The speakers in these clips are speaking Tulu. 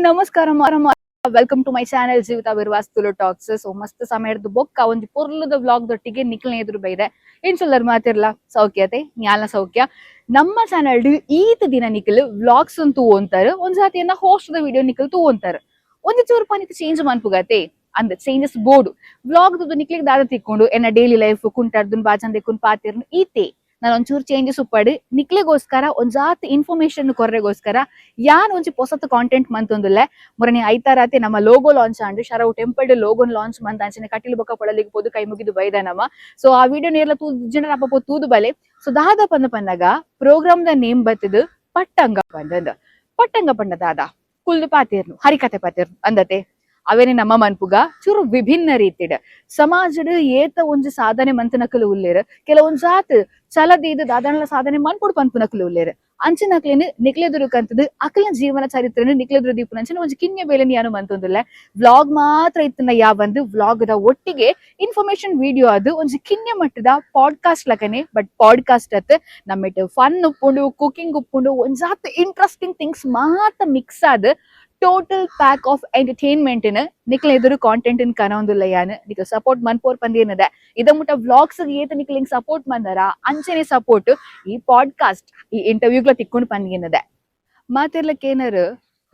ನಮಸ್ಕಾರ, welcome to my channel Jeevitha ಬಿರ್ವಾಸ್ Tulu tax. So ಮಸ್ತ್ ಸಮಯದ ಬೊಕ್ಕ ಒಂಜಿ ಪೊರ್ಲುದ ವ್ಲಾಗ್ ದೊಟ್ಟಿಗೆ ನಿಕ್ಲ್ನ ಎದುರು ಬೈದೆ. ಏನ್ ಮಾತಿರ್ಲ ಸೌಖ್ಯತೆ ಜ್ಞಾನ ಸೌಖ್ಯ. ನಮ್ಮ ಚಾನಲ್ ಈತ ದಿನ ನಿಖಲ್ ವ್ಲಾಗ್ಸ್ ತೂವೊಂತಾರ, ಒಂದ್ ಜಾತಿಯನ್ನ host the video ನಿಖಲ್ ತೂವೊಂತಾರ. ಒಂಜಿ ಚೂರು ಪನಿತ ಚೇಂಜ್ ಮನ್ಪುಗತೆ ಅಂದ್ changes board. Vlog ನಿಕ್ಲಿಗ್ ದಾದ ತಿಕ್ಕೊಂಡು? ಎನ್ನ ಡೈಲಿ ಲೈಫ್ ಕುಂಟಾಡ್ದುನ್ ಬಾಜನ್ ದೆಕ್ಕುನ್ ಪಾತಿರ್ನು ಈತೆ. ನಾನು ಒಂಚೂರು ಚೇಂಜಸ್ ಉಪ್ಪಡು ನಿಕ್ಲೆಗೋಸ್ಕರ, ಒಂಜಾತ್ ಇನ್ಫಾರ್ಮೇಶನ್ ಕೊರ್ರೆಗೋಸ್ಕರ ಯಾನ್ ಒಂಜಿ ಪೊಸತ್ ಕಾಂಟೆಂಟ್ ಮಂತೊಂದುಲ್ಲೆ. ಮೊರನಿ ಐತಾರಾತೆ ನಮ್ಮ ಲೋಗೋ ಲಾಂಚ್ ಆಂಡ್. ಶರವು temple logo launch ಮಂತ್ ಅಂಚನೆ ಕಟ್ಟಿಲು ಬೊಕ್ಕ ಪೊಳಲಿಗೆ ಪೋದು ಕೈ ಮುಗಿದು ಬೈದ ನಮ್ಮ. ಸೊ ಆ ವಿಡಿಯೋ ನೇರ್ಲ ತೂ ಜನರ ಅಪ್ಪ ತೂದು ಬಲೆ. ಸೊ ದಾದ ಪಂದ ಪನ್ನಗ program the name ಬತ್ತದು ಪಟ್ಟಂಗ ಪಂದಂದ. ಪಟ್ಟಂಗ ಪಂಡ ದಾದ? ಕುಲ್ದು ಪಾತೇರ್ನು, ಹರಿಕತೆ ಪಾತೇರ್ನು ಅಂದತೆ. ಅವೇನೆ ನಮ್ಮ ಮನ್ಪುಗ ಚೂರು ವಿಭಿನ್ನ ರೀತಿಡ್. ಸಮಾಜಡ್ ಏತ ಒಂಜಿ ಸಾಧನೆ ಮಂತನಕಲು ಉಲ್ಲೇರ್, ಕೆಲವೊಂಜಾತ್ ಛಲದೀದ್ ದಾದನಲ ಸಾಧನೆ ಮನ್ಪೊಡು ಪನ್ಪುನಕಲು ಉಲ್ಲೇರ್. ಅಂಚಿನಕ್ಲೆನ್ ನಿಕ್ಲೆದುರು ಕಂತದ್ ಅಕಲ್ನ ಜೀವನ ಚರಿತ್ರೆನ್ ನಿಕ್ಲೆದುರು ದೀಪುನಂಚಿನ ಒಂಜಿ ಕಿನ್ಯ ಬೇಲೆನ್ ಯಾನು ಮಂತೊಂದುಲ್ಲೆ. ವ್ಲಾಗ್ ಮಾತ್ರ ಇತ್ತಿನ ಯಾವಂದು, ವ್ಲಾಗ್ ದ ಒಟ್ಟಿಗೆ ಇನ್ಫಾರ್ಮೇಶನ್ ವಿಡಿಯೋ. ಅದು ಒಂಜಿ ಕಿನ್ಯ ಮಟ್ಟದ ಪಾಡ್ಕಾಸ್ಟ್ ಲಕನೆ, ಬಟ್ ಪಾಡ್ಕಾಸ್ಟ್ ಅತ್. ನಮ್ಮಿಟ್ ಫನ್ ಉಪ್ಪುಂಡು, ಕುಕಿಂಗ್ ಉಪ್ಪುಂಡು, ಒಂಜಾತ್ ಇಂಟ್ರೆಸ್ಟಿಂಗ್ ಥಿಂಗ್ಸ್ ಮಾತ ಮಿಕ್ಸ್ ಆದ್ total pack of entertainment ನಿಕ್ಲ ಎದುರು ಕಾಂಟೆಂಟ್ ಕನೊಂದುಲ್ಲ ಯಾನ್. ನಿಕ್ಲ ಸಪೋರ್ಟ್ ಮನ್ಪೋರ್ ಪಂದೇನದ. ಇದ ಮುಟ್ಟ ವ್ಲಾಗ್ಸ್ ಏತ ನಿಕ್ಲ ಸಪೋರ್ಟ್ ಮಂದರ, ಅಂಚನೆ ಸಪೋರ್ಟ್ ಈ ಪಾಡ್ಕಾಸ್ಟ್, ಈ ಇಂಟರ್ವ್ಯೂಗ್ಲ ತಿಕ್ಕೊಂಡು ಪಂದೇನದ. ಮಾತಿರ್ಲಕ್ಕೇನರು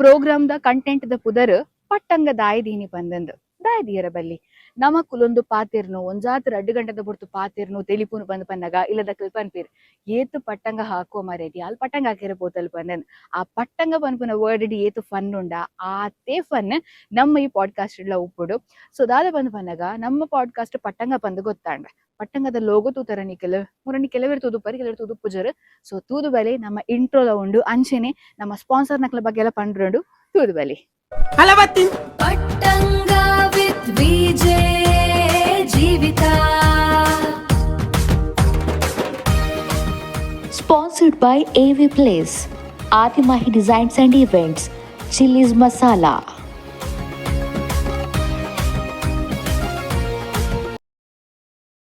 program the content the ಪುದರ್ ಪಟ್ಟಂಗ ದಾಯದೀನಿ ಪಂದಂದು. ದಾಯದಿಯರ ಬಲ್ಲಿ ನಮ ಕುಲೊಂದು ಪಾತಿರ್ನು, ಒಂಜಾತ್ 2 ಗಂಟೆದ ಬೊರ್ತು ಪಾತಿರ್ನು ತೆಲಿಪುನು ಬಂದ್ ಪನ್ನಗ ಇಲ್ಲದಕಲ್ ಪನ್ಪೀರ್, ಏತು ಪಟ್ಟಂಗ ಹಾಕುವ ಮರೇಟಿ, ಅಲ್ಲಿ ಪಟ್ಟಂಗ ಹಾಕಿರ ಪೋತಲ್ ಪಂದನ್. ಆ ಪಟ್ಟಂಗ ಪನ್ಪುನ ವರ್ಡ್ ಏತು ಫನ್ ಉಂಡ, ಆತೇ ಫನ್ ನಮ್ಮ ಈ ಪಾಡ್ಕಾಸ್ಟ್ ಉಪ್ಪುಡು. ಸೊ ದಾದ ಬಂದ್ ಪನ್ನಗ ನಮ್ಮ ಪಾಡ್ಕಾಸ್ಟ್ ಪಟ್ಟಂಗ ಪಂದ್ ಗೊತ್ತಾಂಡ. ಪಟ್ಟಂಗದ ಲೋಗೋ ತೂತರ ನಿಕಲ್ ಮುರಣಿ ಕೆಲವರು ತೂದು ಪರಿ, ಕೆಲವರು ತೂದು ಪುಜರು. ಸೊ ತೂದು ಬಲೆ, ನಮ್ಮ ಇಂಟ್ರೋಲ ಉಂಡು. ಅಂಚೆನೆ ನಮ್ಮ ಸ್ಪಾನ್ಸರ್ ನಕಲ ಬಗ್ಗೆ ಎಲ್ಲ ಪಂಡ್ರುಂಡು, ತೂದು ಬಲೆ. ಹಲವತ್ತಿ. ಪಟ್ಟಂಗ with VJ Jeevitha. Sponsored by AV Place, Adimahi Designs and Events, Chili's Masala.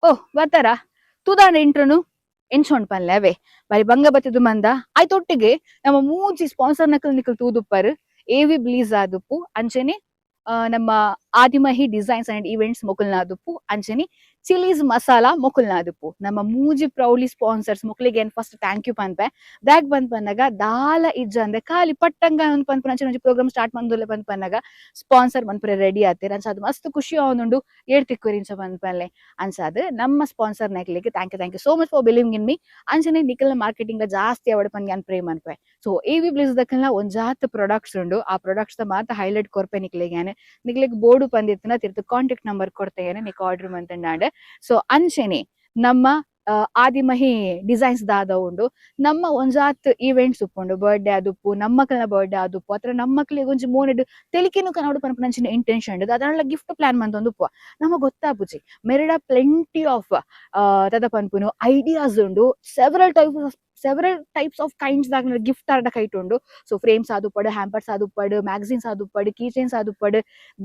ಓ ಬರ್ತಾರ ತೂದಾಂಡ ಇಂಟ್ರೋನು ಎಂಚೋಂಡ್ ಪನ್ಲೆ ಅವೇ ಬಾರಿ ಬಂಗ ಬತ್ತಿದ್ದು ಮಂದ ಆಯ್ತೊಟ್ಟಿಗೆ ನಮ್ಮ ಮೂಜಿ ಸ್ಪಾನ್ಸರ್ ನಕಲ್ ನಿಕಲ್ ತೂದುಪ್ಪರ್. ಎವಿ ಬ್ಲೀಸ್ ಆದುಪ್ಪು, ಅಂಚನೆ ನಮ್ಮ ಆದಿಮಹಿ designs and events ಮೊಕಲ್ನಾದುಪ್ಪು, ಅಂಚನೆ ಚಿಲೀಸ್ ಮಸಾಲಾ ಮೊಕಲ್ನಾದುಪ್ಪು. ನಮ್ಮ ಮೂಜಿ ಪ್ರೌಡ್ಲಿ ಸ್ಪಾನ್ಸರ್ಸ್ ಮೊಕ್ಲಿಗೆ ಏನ್ first thank you ಪನ್ಪೆ. ಬ್ಯಾಗ್ ಬಂದ್ ಪನ್ನಗ ದಾಲ ಇಜ್ಜ ಅಂದೆ ಖಾಲಿ ಪಟ್ಟಂಗ ಒಂದ್ ಪನ್ಪುನ ಅಂಚನೆ ಒಂಜಿ ಪ್ರೋಗ್ರಾಮ್ ಸ್ಟಾರ್ಟ್ ಮಂದುಲ್ಲೆ ಬಂದ್ ಪನ್ನಗ ಸ್ಪಾನ್ಸರ್ ಮನ್ಪುರೆ ರೆಡಿ ಆತೇರ್. ಅಂಚ ಅದು ಮಸ್ತ್ ಖುಷಿ ಆವೊಂದುಂಡು. ಏಳ್ ತಿಕ್ಕುರಿ ಇಂಚ ಪನ್ಪನ್ಲೆ. ಅಂಚಾದ್ ನಮ್ಮ sponsor ನಕ್ಲೆಗ್ thank you, thank you so much for believing in me. ಅಂಚನೆ ನಿಕಲ್ನ ಮಾರ್ಕೆಟಿಂಗ್ ಜಾಸ್ತಿ ಅವಡ ಪನ್ಗೆ ಯಾನ್ ಪ್ರೇ ಮನ್ಪೆ. So A V bliss ದಕ್ಕಲ್ನ ಒಂಜಾತ್ products ಉಂಡು. ಆ ಪ್ರಾಡಕ್ಟ್ಸ್ ಮಾತ ಹೈಲೈಟ್ ಕೊರ್ಪೆ ನಿಕ್ಲೆಗ್ ಯಾನ್. ನಿಕ್ಲೆಗ್ ಬೋರ್ಡು ಪಂದಿತ್ತಿನ ತಿರ್ತು ಕಾಂಟ್ಯಾಕ್ಟ್ ನಂಬರ್ ಕೊಡ್ತೇನೆ, ನಿಕ್ ಆರ್ಡರ್ ಮಂತಂಡಾಂಡ್. ಸೊ ಅಂಚನೆ ನಮ್ಮ ಆದಿಮಹಿ ಡಿಸೈನ್ಸ್ ದಾದ ಉಂಡು? ನಮ್ಮ ಒಂಜಾತ್ ಈವೆಂಟ್ಸ್ ಉಪ್ಪುಂಡು. ಬರ್ಡೇ ಆದುಪ್ಪು, ನಮ್ಮ ಮಕ್ಕಳ ಬರ್ಡೇ ಆದುಪ್ಪು, ಅತ್ರ ನಮ್ಮ ಮಕ್ಳಿಗೆ ಒಂಜಿ ಮೋನೆಡ್ ತೆಲಿಕೆನು ಕನ್ನಡ ಪನ್ಪುನಂಚಿನ ಇಂಟೆನ್ಷನ್ ಉಂಡು. ಅದನ್ನೆಲ್ಲ ಗಿಫ್ಟ್ ಪ್ಲಾನ್ ಮಂತೊಂದು ಉಪ್ಪು. ನಮ ಗೊತ್ತಾಪುಜಿ, ಮೆರಡ ಪ್ಲೆಂಟಿ ಆಫ್ ದಾದ ಪನ್ಪುನು ಐಡಿಯಾಸ್ ಉಂಡು. Several types of kinds ದಾಗ ಗಿಫ್ಟ್ ಆರ್ಡ ಕೈಟ್ ಉಂಡು. ಸೊ ಫ್ರೇಮ್ಸ್ ಆದುಪ್ಪಡು, ಹ್ಯಾಂಪರ್ಸ್ ಆದುಪ್ಪಡು, ಮ್ಯಾಗಝಿನ್ಸ್ ಆದುಪ್ಪಡು, ಕೀ ಚೈನ್ಸ್ ಆದುಪ್ಪಡು,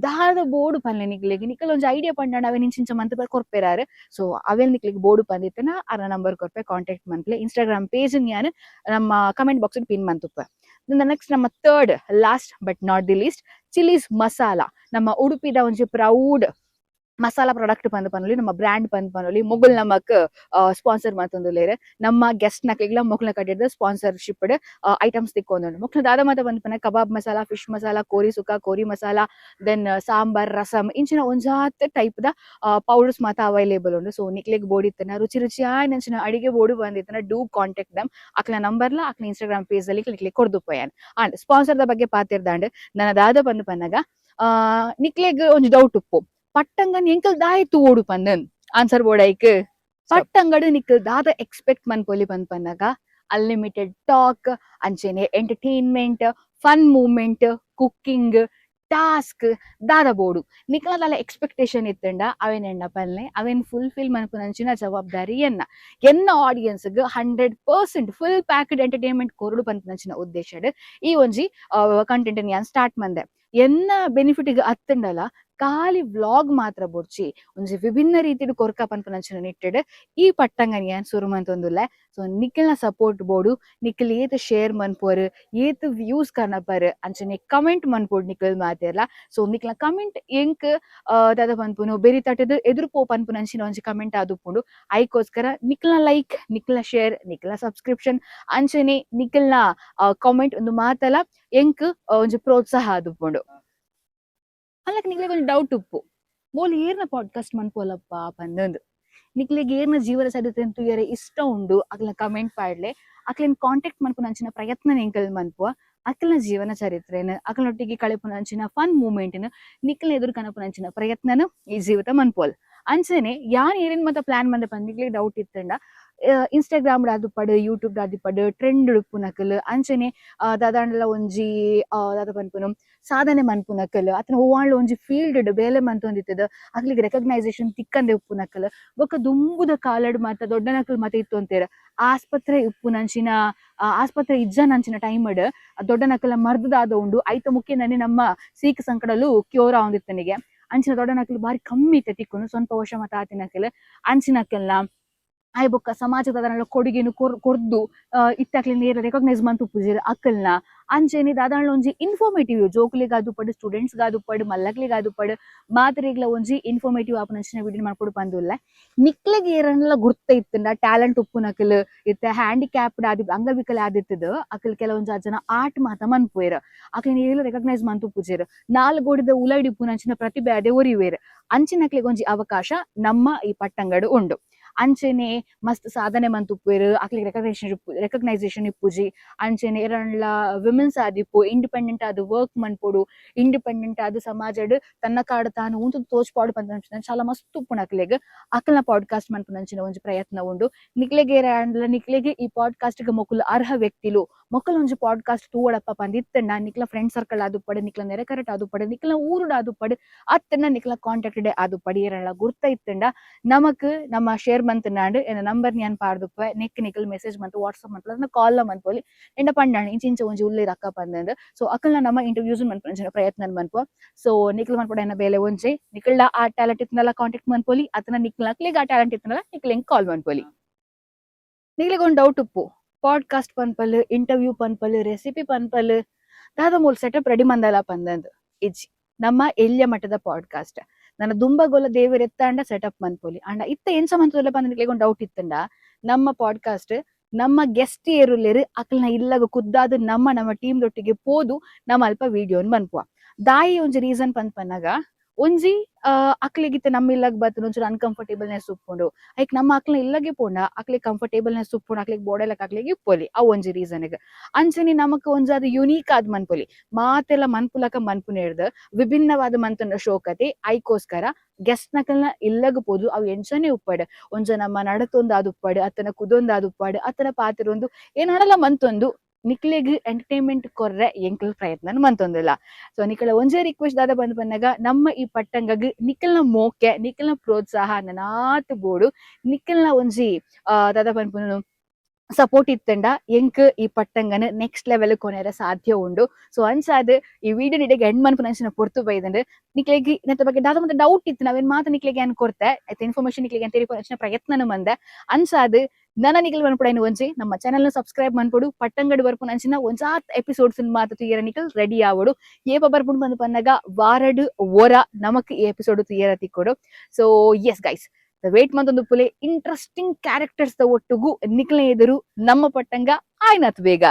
ದಾದ ಬೋರ್ಡು ಪನ್ಲೆ ನಿಕ್ಲೆಗ್. ನಿಕಲ್ ಒಂಜಿ ಐಡಿಯಾ ಪಂಡಾಂಡ ಅವೆ ಇಂಚಿಂಚ ಮಂತ್ ಕೊರ್ಪೆರಾರು. ಸೊ ಅವೆಲ್ ನಿಕ್ಲೆಗ್ ಬೋರ್ಡು ಪಂದಿತ್ತನ ಅರ ನಂಬರ್ ಕೊರ್ಪೆ, ಕಾಂಟ್ಯಾಕ್ಟ್ ಮನ್ಪ್ಲೆ. ಇನ್ಸ್ಟಾಗ್ರಾಮ್ ಪೇಜ್ ಯಾನ್ ನಮ್ಮ comment box pin ಮಂತುಪ್ಪ. Next ನಮ್ಮ third, last but not the least, chillies masala. ನಮ್ಮ ಉಡುಪಿದ ಒಂಜಿ ಪ್ರೌಡ್ ಮಸಾಲಾ ಪ್ರಾಡಕ್ಟ್ ಪಂದ್ ಪನೊಲಿ, ನಮ್ಮ ಬ್ರ್ಯಾಂಡ್ ಪಂದ್ ಪನೊಲಿ. ಮೊಗುಲ್ ನಮಕ್ ಸ್ಪಾನ್ಸರ್ ಮಲ್ತೊಂದುಲ್ಲೆರ್. ನಮ್ಮ ಗೆಸ್ಟ್ ನಕ್ಲೆಗ್ಲ ಮೊಕ್ಲ್ನ ಕಡೆರ್ದ್ ಸ್ಪಾನ್ಸರ್ಶಿಪ್ ಐಟಮ್ಸ್ ತಿಕ್ಕೊಂದುಂಡು. ಮೊಕ್ಲ್ನ ದಾದ ಮಾತ ಬಂದ್ ಪನ kebab masala, fish masala, kori sukka, kori masala, then sambar, rasam ಇಂಚಿನ ಒಂಜಾತ್ ಟೈಪ್ ದ ಪೌಡರ್ಸ್ ಮಾತ ಅವೈಲೇಬಲ್ ಉಂಡು. ಸೊ ನಿಕ್ಲೆಗ್ ಬೋಡಿತ್ತನ, ರುಚಿ ರುಚಿ ಆಯ್ನಂಚಿನ ಅಡಿಗೆ ಬೋಡು ಬಂದಿತ್ತನ, do contact ದಮ್. ಅಕ್ಲ ನಂಬರ್ಲ ಅಕ್ಲ ಇನ್ಸ್ಟಾಗ್ರಾಮ್ ಪೇಜ್ ಅಲ್ಲಿ ನಿಕ್ಲೆಗ್ ಕೊರ್ದು ಪೋಯಾನ್. And sponsor the ಬಗ್ಗೆ ಪಾತಿರ್ದಾಂಡ್. ನನ್ನ ದಾದ ಬಂದು ಪನ್ನಗ ನಿಕ್ಲೆಗ್ ಒಂಜಿ ಡೌಟ್ ಉಪ್ಪು, ಪಟ್ಟಂಗನ್ ಎಂಕಲ್ ದಾಯೆ ತೂವೊಡು ಪಂದನ್. ಆನ್ಸರ್ ಬೋಡೈಕ್? ಪಟ್ಟಂಗಡು ನಿಕ್ಲ್ ದಾದ ಎಕ್ಸ್ಪೆಕ್ಟ್ ಮನ್ಪೊಲಿ ಬಂದ್ ಪನ್ನಗ ಅನ್ಲಿಮಿಟೆಡ್ ಟಾಕ್, ಅಂಚೆನೆ entertainment, fun moment, cooking, task, ದಾದ ಬೋಡು ನಿಕ್ಲ ದಾಲ ಎಕ್ಸ್ಪೆಕ್ಟೇಷನ್ ಇತ್ತಂಡ ಅವೇನ್ ಎಣ್ಣ ಪಲ್ಲೆ, ಅವೇನ್ ಫುಲ್ಫಿಲ್ ಮನ್ಪುನಂಚಿನ ಜವಾಬ್ದಾರಿ ಎನ್ನ. ಎನ್ನ ಆಡಿಯನ್ಸ್ 100% full packed entertainment ಕೊರಡು ಪನ್ಪುನಂಚಿನ ಉದ್ದೇಶಡ್ ಈ ಒಂಜಿ ಕಂಟೆಂಟ್ ಯಾನ್ ಸ್ಟಾರ್ಟ್ ಮಂದೆ. ಎನ್ನ ಬೆನಿಫಿಟ್ ಅತ್ತಂಡಲ ಖಾಲಿ ವ್ಲಾಗ್ ಮಾತ್ರ ಬೊಡ್ಚಿ, ಒಂಜಿ ವಿಭಿನ್ನ ರೀತಿಡ್ ಕೊರ್ಕ ಪನ್ಪುನಂಚಿನ ನಿಟ್ಟೆಡ್ ಈ ಪಟ್ಟಂಗನ್ ಯಾನ್ ಸುರು ಮಂತೊಂದುಲ್ಲೆ. ಸೊ ನಿಕಲ್ನ ಸಪೋರ್ಟ್ ಬೋಡು. ನಿಕಲ್ ಏತ್ ಶೇರ್ ಮನ್ಪುವರ್, ಏತ್ ವ್ಯೂಸ್ ಕನಪರ್, ಅಂಚನೆ ಕಮೆಂಟ್ ಮನ್ಪೊಡು ನಿಕಲ್ ಮಾತೆರ್ಲ. ಸೊ ನಿಕ್ಲ ಕಮೆಂಟ್ ಎಂಕ್ ದಾದ ಪನ್ಪುನು, ಬೆರಿ ತಟ್ಟದ್ ಎದುರು ಪೋ ಪನ್ಪುನಂಚಿನ ಒಂಜಿ ಕಮೆಂಟ್ ಆದುಪ್ಪುಂಡು. ಐಕೋಸ್ಕರ ನಿಕ್ಲ್ನ ಲೈಕ್, ನಿಕ್ಲ್ನ ಶೇರ್, ನಿಕ್ಲ್ನ ಸಬ್ಸ್ಕ್ರಿಪ್ಷನ್, ಅಂಚನೆ ನಿಕಲ್ನ ಕಾಮೆಂಟ್ ಉಂದು ಮಾತಲ ಎಂಕ್ ಒಂಜಿ ಪ್ರೋತ್ಸಾಹ ಆದುಪ್ಪುಂಡು. ಅಲ್ಲಕ್ ನಿಕ್ಲೆಗ್ ಒಂಜಿ ಡೌಟ್ ಉಪ್ಪು, ಮೋಲು ಏರ್ನ ಪಾಡ್ಕಾಸ್ಟ್ ಮನ್ಪೊಲಪ್ಪ ಪಂದಂದು. ನಿಕ್ಲೆಗ್ ಏರ್ನ ಜೀವನ ಚರಿತ್ರೆ ತೂಯರೆ ಇಷ್ಟ ಉಂಡು, ಅಕ್ಲ್ನ ಕಮೆಂಟ್ ಪಾಡ್ಲೆ. ಅಕ್ಲೆನ್ ಕಾಂಟ್ಯಾಕ್ಟ್ ಮನ್ಪುನಂಚಿನ ಪ್ರಯತ್ನ ಎಂಕಲ್ ಮನ್ಪುವ. ಅಕ್ಲ್ನ ಜೀವನ ಚರಿತ್ರೆನ್, ಅಕ್ಲ್ನೊಟ್ಟಿಗೆ ಕಳೆಪುನಂಚಿನ ಫನ್ ಮೂಮೆಂಟ್ ನಿಕ್ಲ್ನ ಎದುರು ಕನಪುನಂಚಿನ ಪ್ರಯತ್ನನ ಈ ಜೀವಿತ ಮನ್ಪೋಲ್. ಅಂಚನೆ ಯಾನ್ ಏರೇನ್ ಮತ ಪ್ಲಾನ್ ಮಂದೆ ಪಂದ್ ನಿಕ್ಲೆಗ್ ಡೌಟ್ ಇತ್ತಂಡ, ಇನ್ಸ್ಟಾಗ್ರಾಮ್ ಆದುಪ್ಪಡ್, ಯೂಟ್ಯೂಬ್ ಆದಿಪ್ಪಡ್, ಟ್ರೆಂಡ್ ಉಪ್ಪುನಕಲ್, ಅಂಚನೆ ದಾದಾಂಡಲ ಒಂಜಿ ದಾದ ಪನ್ಪುನು, ಸಾಧನೆ ಮನ್ಪುನಕಲ್, ಅತ್ನ ಒವ್ವಾಂಡ್ಲ ಒಂಜಿ ಫೀಲ್ಡ್ ಬೇಲೆ ಮಂತೊಂದಿತ್ತದ, ಅಕ್ಲೆಗ್ ರೆಕಗ್ನೈಸೇಷನ್ ತಿಕ್ಕಂದೆ ಉಪ್ಪುನಕಲ್, ಬೊಕ್ಕ ದುಂಬುದ ಕಾಲಡ್ ಮಾತ ದೊಡ್ಡನಕಲ್ ಮಾತ ಇತ್ತೊಂತೇರ್, ಆಸ್ಪತ್ರೆ ಉಪ್ಪುನಂಚಿನ, ಆಸ್ಪತ್ರೆ ಇಜ್ಜನಂಚಿನ ಟೈಮ್ ಡ್ ದೊಡ್ಡನಕಲ ಮರ್ದ್ ದಾದ ಉಂಡು, ಐತ ಮುಖ್ಯನೇ ನಮ್ಮ ಸೀಕ್ ಸಂಕಡಲು ಕ್ಯೂರ್ ಆವೊಂದಿತ್ತನಿಗೆ. ಅಂಚಿನ ದೊಡ್ಡನಕಲು ಬಾರಿ ಕಮ್ಮಿ ಇತ್ತೆ ತಿಕ್ಕುನು, ಸ್ವಂತ ವರ್ಷ ಮತ ಆತಿನಕಲ್. ಅಂಚಿನಕಲ್ನ ಆಯ್ ಬೊಕ್ಕ ಸಮಾಜದ ದಾದಾಂಡಲ ಕೊಡುಗೆನು ಕೊರ್ದು ಇತ್ತೆ ಅಕ್ಲೆನ್ ನೇರ ರೆಕಗ್ನೈಸ್ ಮಂತ್ ಉಪ್ಪುಜೆರ್ ಅಕಲ್ನ. ಅಂಚೆನೆ ದಾದಾಂಡಲ ಒಂಜಿ ಇನ್ಫಾರ್ಮೇಟಿವ್, ಜೋಕುಲೆಗ್ ಆದುಪ್ಪಡ್, ಸ್ಟೂಡೆಂಟ್ಸ್ ಆದುಪ್ಪಡ್, ಮಲ್ಲಕ್ಲೆಗ್ ಆದುಪ್ಪಡ್, ಮಾತೆರೆಗ್ಲ ಒಂಜಿ ಇನ್ಫಾರ್ಮೇಟಿವ್ ಆಪುನಂಚಿನ ವಿಡಿಯೋ ಮನ್ಪೊಡು ಪಂದುಲ್ಲೆ. ನಿಕ್ಲೆಗ್ ಏರನ್ಲ ಗುರ್ತ ಇತ್ತುಂಡ, ಟ್ಯಾಲೆಂಟ್ ಉಪ್ಪುನಕಲ್, ಇತ್ತೆ ಹ್ಯಾಂಡಿಕ್ಯಾಪ್ಡ್ ಆದಿ, ಅಂಗವಿಕಲ ಆದಿತ್ತದ ಅಕಲ್ ಕೆಲವೊಂಜಿ ಜನ ಆರ್ಟ್ ಮಾತ ಮನ್ಪುವೆರ್, ಅಕ್ಲೆನ್ ಏರ್ಲ ರೆಕಗ್ನೈಸ್ ಮಂತ್ ಉಪ್ಪುಜೆರ್, ನಾಲ್ ಗೋಡಿದ ಉಲೈಡ್ ಉಪ್ಪುನಂಚಿನ ಪ್ರತಿಭೆ ಅದೇ ಒರಿಯುವೆರ್. ಅಂಚಿನಕ್ಲೆಗ್ ಒಂಜಿ ಅವಕಾಶ ನಮ್ಮ ಈ ಪಟ್ಟಂಗಡ್ ಉಂಡು. ಅಂಚೆನೆ ಮಸ್ತ್ ಸಾಧನೆ ಮಂತ್ ಉಪ್ಪುವೆರ್, ಅಕ್ಲೆಗ್ ರೆಕಗ್ನೈಸೇಷನ್ ಇಪ್ಪುಜಿ. ಅಂಚೆನೆ ಏರಂಡ್ಲ ವಿಮೆನ್ಸ್ ಆದಿಪ್ಪು, ಇಂಡಿಪೆಂಡೆಂಟ್ ಆದ್ ವರ್ಕ್ ಮನ್ಪೊಡು, ಇಂಡಿಪೆಂಡೆಂಟ್ ಆದ್ ಸಮಾಜಡ್ ತನ್ನ ಕಾಡ್ ತಾನು ಉಂತುದು ತೋಚ್ಪಾಡು ಪನ್ಪುನಂಚಿನ ಚಾಲ ಮಸ್ತ್ ಉಪ್ಪುನಕ್ಲೆಗ್ ಅಕಲ್ನ ಪಾಡ್ಕಾಸ್ಟ್ ಮನ್ಪುನಂಚಿನ ಒಂಜಿ ಪ್ರಯತ್ನ ಉಂಡು. ನಿಕ್ಲೆಗ್ ಏರಾಂಡಲ ನಿಕ್ಲೆಗ್ ಈ ಪಾಡ್ಕಾಸ್ಟ್ ಗ್ ಮೊಕುಲು ಅರ್ಹ ವ್ಯಕ್ತಿಲು, ಮೊಕುಲು ಒಂಜಿ ಪಾಡ್ಕಾಸ್ಟ್ ತೂವಡಪ್ಪ ಪಂದ್ ಇತ್ತಂಡ, ನಿಕ್ಲ ಫ್ರೆಂಡ್ ಸರ್ಕಲ್ ಆದುಪ್ಪಡ್, ನಿಕ್ಲ ನೆರೆಕರೆಟ್ ಆದುಪ್ಪಡ್, ನಿಕ್ಲ ಊರುಡ್ ಆದುಪ್ಪಡ್, ಅತ್ತಂಡ ನಿಕ್ಲ ಕಾಂಟ್ಯಾಕ್ಟ್ ಡೆ ಆದುಪ್ಪಡ್, ಏರೆನ್ಲ ಗುರ್ತ ಇತ್ತಂಡ ನಮಕ್ ನಮ್ಮ ಶೇರ್ ಮಂತ್ನಾಂಡ್ ಎನ್ನ ನಂಬರ್ ಯಾನ್ ಪಾಡ್ದುಪ್ಪೆ. ನೆಕ್ ನಿಕಲ್ ಮೆಸೇಜ್ ಮಂತ್, ವಾಟ್ಸ್ಆಪ್ ಮನ್ಪೊಲಿ, ಅದನ್ನ ಕಾಲ್ ಮನ್ಪೊಲಿ. ಎಂಡ ಪಂಡಾಂಡ್ ಇಂಚ ಇಂಚ ಒಂಜಿ ಉಲ್ಲೇರ್ ಅಕ್ಕ ಪಂದಂದ್. ಸೊ ಅಕಲ್ನ ನಮ್ಮ ಇಂಟರ್ವ್ಯೂಸ್ ಮನ್ಪುನಂಚಿನ ಪ್ರಯತ್ನ ಮನ್ಪುವ. ಸೊ ನಿಕ್ಲ್ ಮನ್ಪೊಡ ಬೇಲೆ ಒಂಜೆ, ನಿಕಲ್ಡ ಆ ಟ್ಯಾಲೆಂಟ್ ಇತ್ತಂಡಲ ಕಾಂಟ್ಯಾಕ್ಟ್ ಮನ್ಪೊಲಿ, ಅತನ ನಿಕ್ಲ್ ಆ ಟ್ಯಾಲೆಂಟ್ ಇತ್ತಂಡಲ ನಿಕ್ಲ್ ಎಂಕ್ ಕಾಲ್ ಮನ್ಪೊಲಿ. ನಿಕ್ಲೆಗ್ ಒಂದ್ ಡೌಟ್ ಉಪ್ಪು, ಪಾಡ್ಕಾಸ್ಟ್ ಪನ್ಪಲ್, ಇಂಟರ್ವ್ಯೂ ಪನ್ಪಲ್, ರೆಸಿಪಿ ಪನ್ಪಲ್, ದಾದ ಮೂಲ್ ಸೆಟಪ್ ರೆಡಿ ಮಂದಲ ಪಂದಂದ್. ಇಜ್ಜಿ, ನಮ್ಮ ಎಲ್ಯ ಮಟ್ಟದ ಪಾಡ್ಕಾಸ್ಟ್. ನನ್ನ ದುಂಬಗೊಲ ದೇವೆರ್ ಎತ್ತಾಂಡ ಸೆಟಪ್ ಮನ್ಪೊಲಿ. ಅಂಡ ಇತ್ತ ಎಂಚ ಮಂತುಲ್ಲ ಪಂದ್ ನಿಕ್ಲೆಗ್ ಒಂದ್ ಡೌಟ್ ಇತ್ತಂಡ, ನಮ್ಮ ಪಾಡ್ಕಾಸ್ಟ್ ನಮ್ಮ ಗೆಸ್ಟ್ ಏರುಲ್ಲೆರ್ ಅಕಲ್ನ ಇಲ್ಲಗ ಖುದ್ದಾದ್ ನಮ್ಮ ನಮ್ಮ ಟೀಮ್ ದೊಟ್ಟಿಗೆ ಪೋದು ನಮ್ಮ ಅಲ್ಪ ವಿಡಿಯೋನ್ ಮನ್ಪುವ. ದಾಯಿ ಒಂಜಿ ರೀಸನ್ ಪಂದ್ ಪನ್ನಗ, ಒಂಜಿ ಅಕ್ಲೆಗಿತ್ತ ನಮ್ಮ ಇಲ್ಲಗ್ ಬತ್ತುಂಡು ಒಂಚೂರು ಅನ್ಕಂಫರ್ಟೇಬಲ್ನೆಸ್ ಉಪ್ಪುಂಡು. ಐಕ್ ನಮ್ಮ ಅಕ್ಲ್ನ ಇಲ್ಲಗೆ ಪೋಂಡ ಅಕ್ಲೆಗ್ ಕಂಫರ್ಟೇಬಲ್ನೆಸ್ ಉಪ್ಪುಂಡು, ಅಕ್ಲೆಗ್ ಬೋಡೆಲಕ್ ಅಕ್ಲೆಗ್ ಇಪ್ಪೊಲಿ, ಅವು ಒಂಜಿ ರೀಸನ್. ಅಂಚನೆ ನಮಕ್ ಒಂಜಿ ಅದು ಯುನೀಕ್ ಆದ್ ಮನ್ಪೊಲಿ. ಮಾತೆಲ್ಲ ಮನ್ಪುಲಕ ಮನ್ಪುನೇರ್ದ್ ವಿಭಿನ್ನವಾದ ಮಂತುಂಡ ಶೋಕತೆ. ಐಕೋಸ್ಕರ ಗೆಸ್ಟ್ ನಕಲ್ನ ಇಲ್ಲಗ್ ಪೋದು, ಅವು ಎಂಚನೆ ಉಪ್ಪಡ್, ಒಂಜ ನಮ್ಮ ನಡತೊಂದು ಆದುಪ್ಪಡ್, ಅತ್ತನ ಕುದೊಂದು ಆದುಪ್ಪಡ್, ಅತ್ತನ ಪಾತೆರೊಂದು ಏನಾಡಲ ಮಂತೊಂದು ನಿಕ್ಲೆಗ್ ಎಂಟರ್ಟೈನ್ಮೆಂಟ್ ಕೊರ್ರೆ ಎಂಕಲ್ ಪ್ರಯತ್ನ ಮಂತೊಂದಿಲ್ಲ. ಸೊ ನಿಕಲ ಒಂಜೇ ರಿಕ್ವೆಸ್ಟ್ ದಾದ ಬಂದ್ ಬಂದಾಗ, ನಮ್ಮ ಈ ಪಟ್ಟಂಗಗ್ ನಿಕಲ್ನ ಮೋಕೆ, ನಿಕಲ್ನ ಪ್ರೋತ್ಸಾಹ ನನಾತ್ ಬೋಡು. ನಿಕಲ್ನ ಒಂಜಿ ದಾದ ಪನ್ಪುನು ಸಪೋರ್ಟ್ ಇತ್ತಂಡ ಎಂಕ್ ಈ ಪಟ್ಟಂಗನ್ ನೆಕ್ಸ್ಟ್ ಲೆವೆಲ್ ಕೊನೆರ ಸಾಧ್ಯ ಉಂಡು. ಸೊ ಅಂಚಾದ್ ಈ ವಿಡಿಯೋ ನಿಡೆಗೆ ಎಂಡ್ ಮನ್ಪುನಂಚಿನ ಪೊರ್ತು ಬೈದಂಡ್. ನಿಕ್ಲೆಗ್ ನೆತ್ತ ಬಗ್ಗೆ ದಾದ ಮತ್ತೆ ಡೌಟ್ ಇತ್ತು, ನಾವೇನ್ ಮಾತ ನಿಕ್ಲೆಗ್ ಏನ್ ಕೊರ್ತೆ, ಐತ ಇನ್ಫಾರ್ಮೇಶನ್ ನಿಕ್ಲೆಗ್ ಏನ್ ತೆರಿಪುನಂಚಿನ ಪ್ರಯತ್ನನ ಮಂದೆ. ಅಂಚಾದ್ ನನ ನಿಕಲ್ ಮನ್ಪುಡೈನ್ ಒಂಜಿ, ನಮ್ಮ ಚಾನೆಲ್ ನ ಸಬ್ಸ್ಕ್ರೈಬ್ ಮನ್ಪೊಡು. ಪಟ್ಟಂಗಡ್ ಬರ್ಪುನಂಚಿನ ಒಂಜಾತ್ ಎಪಿಸೋಡ್ಸ್ ಮಾತ ತುಯರ ನಿಕಲ್ ರೆಡಿ ಆವೊಡು. ಏಪ ಬರ್ಪುಂಡು ಬಂದು ಪನ್ನಗ, ವಾರಡ್ ಒರ ನಮಕ್ ಈ ಎಪಿಸೋಡ್ ತುಯರ ತಿಕ್ಕೊಡು. So yes guys, wait ಮಂತೊಂದು ಪುಲೆ. Interesting characters the ಒಟ್ಟುಗು ನಿಕ್ಲೆ ಎದುರು ನಮ್ಮ ಪಟ್ಟಂಗ ಆಯ್ನತ್ ಬೇಗ.